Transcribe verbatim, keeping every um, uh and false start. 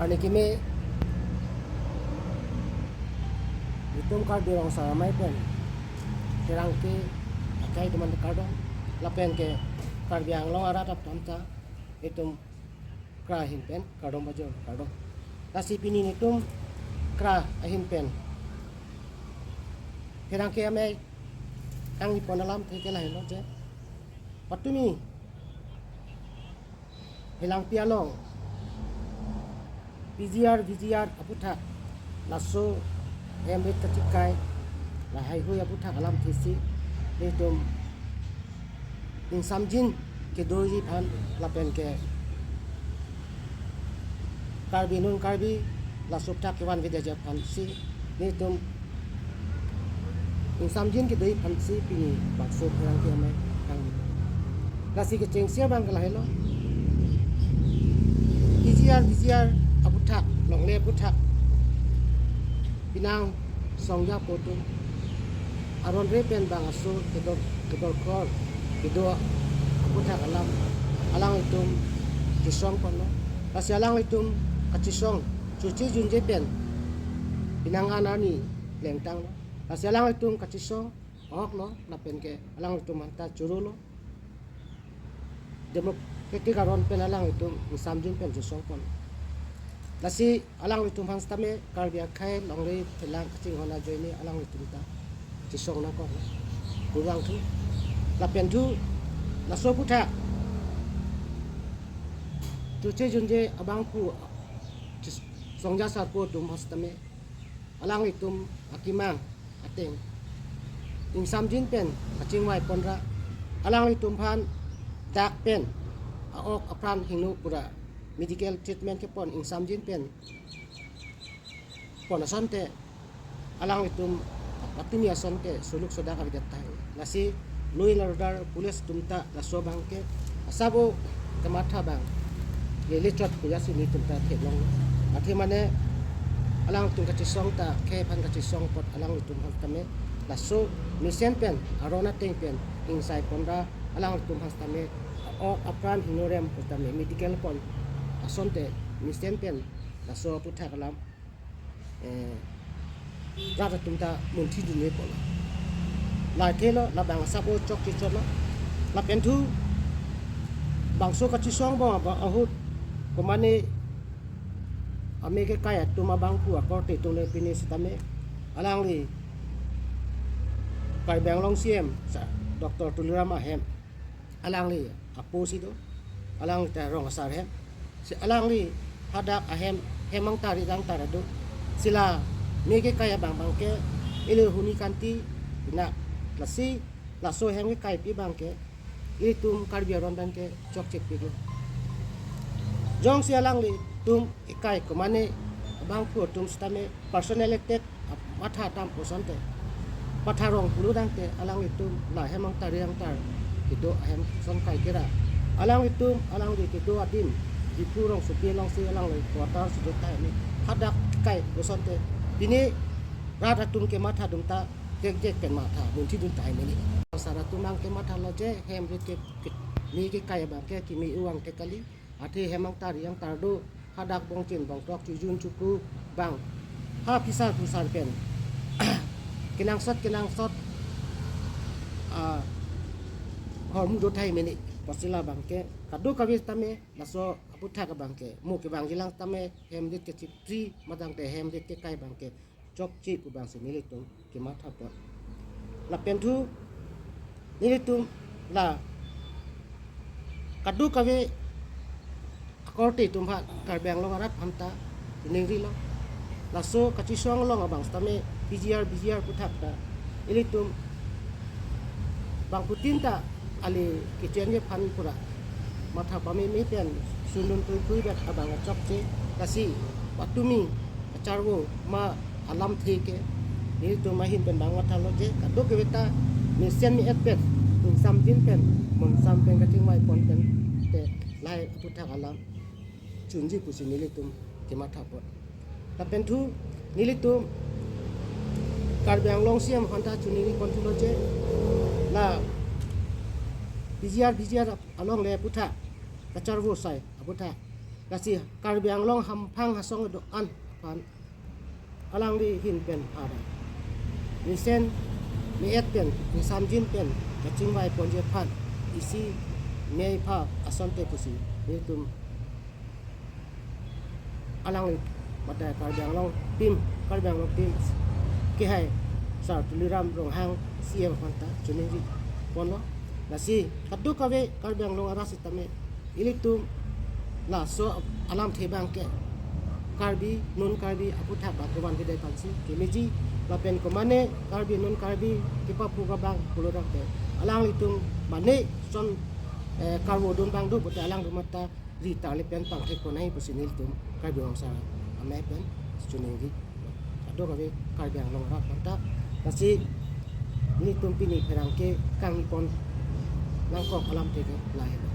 Arni kimi itum Karbi Rong Asar Amei pen pherangke akai teman kardom, lapen ke Karbi Anglong arat aphan ta itum kra ahin pen kardom pajir, kardom. Lasi pini netum kra ahin pen pherangke amei kangni pon alamthe ke lahelo je, patumi Phelangpi along P G R, V G R aputhak, laso hemrit kachikai, lahaihui aputhak alamthe si netum ingsamjin kedoji aphan lapen ke Karbi non Karbi laso aputhak kevan vedet aphan si netum ingsamjin kedoji aphan si pini bangso pherangke amei kang. Lasi kechengsi abang ke lahelo. P G R, V G R aputhak, longle aputhak, penang songja apo atum aron re pen bang aso kedor, kedorkor kedo aputhak alam alanglitum chesong ponlo. Lasi alanglitum kachesong choche junje pen penang an arni plengtanglo. Lasi alanglitum kachesong ahoklo, lapen ke alanglitum aphanta chorolo. Democratic aron pen alanglitum ingsamjin pen chesong pon. Lasi alanglitum aphan sitame Karbi akhei longle phelang kachinghon ajoine alanglitum ta chesong nangkok. Kurvangthu, lapen thu laso aputhak choche junje abangphu chis-, songja asar apo atum aphan sitame alanglitum akemang ateng ingsamjin pen kachingvai ponra, alanglitum aphan dak pen a-ok apran hingno pura medical treatment kepon ingsamjin pen pon asonte alanglitum patumi asonte suluk sodak avedet tahai. Lasi law and order police atum ta laso abang ke asabo kamatha abang lele chot puya si netum ta theklong. Athe mane alangtum kachesong ta akhei aphan kachesong apot alanglitum aphan tame laso mesen pen aron ateng pen ingsai ponra alanglitum aphan tame a-ok apran hingno rem pu tame medical pon asonte mesen pen laso aputhak alam, eh, rat atum ta munthi dunde pulo. Lahai thelo, labang asabo chokche chotlo. Lapen thu bangso kachesong abang ahut komane amei kekai atum abangphu akorte atum le pine sitame alangli Karbi Anglong C M sa Doctor Tuliram ahem, alangli apo si do, alangli ta rong asar ahem. Si alangli hadak ahem, hem angtari angtar do. Si la mei kekai abang abang ke ili huni kanti ina, lasi laso hem kekaipi abang ke ilitum Karbi aron abang ke chokchepiklo. Jongsi alanglitum ekai komane abangphu atum sitame personal attack matha dam pu asonte, matha rong pulu dangte alanglitum la hem angtari angtar kedo ahem ason kai kera. Alanglitum alangli kedo adim Diphu rongsopi alongsi alangli quarter si do tahai ne. Hadak kai pu asonte pine rat atum kematha dun ta jekjek pen matha munthi dun tahai mene. Asar atum abang kematha lo je hem rit ke, ke mei kekai abang ke kimi uang te kali. Athe hem angtari angtar do, hadak bongchin bongtok chijun chuku abang ha phisar phusar pen kenangsot kenangsot, ah, hormu do tahai mene. Pasila abang ke kadokave tame laso aputhak abang ke mo kevangjilang tame hem rit kechipri madang te hem rit kekai abang ke chokche pu abang si nelitum kematha apot. Lapen thu nelitum la kadokave akorte atum aphan Karbi Anglong arat aphan ta ningrilo. Laso kachesong along abang sitame P G R, V G R aputhak ta ilitum bangphutin ta ali kechenje aphan pura matha pameme pen sundun tuikui bet abang chokche, lasi patumi kacharvo ma alamthe ke nelitum ahin pen bang matha lo je kadokave ta mesen me-et pen ingsamjin pen monsam pen kachingvai pon pen te lahai aputhak alam chunji pusi nelitum kematha apot. Lapen thu nelitum Karbi Anglong C M aphanta chuningri pon thulo je la P G R, V G R alongle aputhak kacharvo asai aputhak Lasi Karbi Anglong hamphang hasong do-an aphan alangli ahin pen ada mesen me-et pen, mesamjin pen kachingvai ponji aphan isi mei pha asonte pusi nelitum alangli mate Karbi Anglong team, Karbi Anglong team kehai Sar Tuliram Ronghang C E M aphan ta choningri ponlo. Lasi kadokave Karbi Anglong arat sitame ilitum laso alamthe abang ke Karbi, non Karbi aphuthak abang kevan kedai aphansi kemeji lapen komane Karbi, non Karbi kepaphu abang pulodang ke alanglitum mane son, eh, karvo dun abang do pute alangtum ta ri tarli pen pangthek ponnai pusi nelitum Karbi Anglong Sar Amei pen choningri. Kadokave Karbi Anglong arat aphan ta. Lasi nelitum pini pherangke kangni pon nangkok alamthe ke lahelo.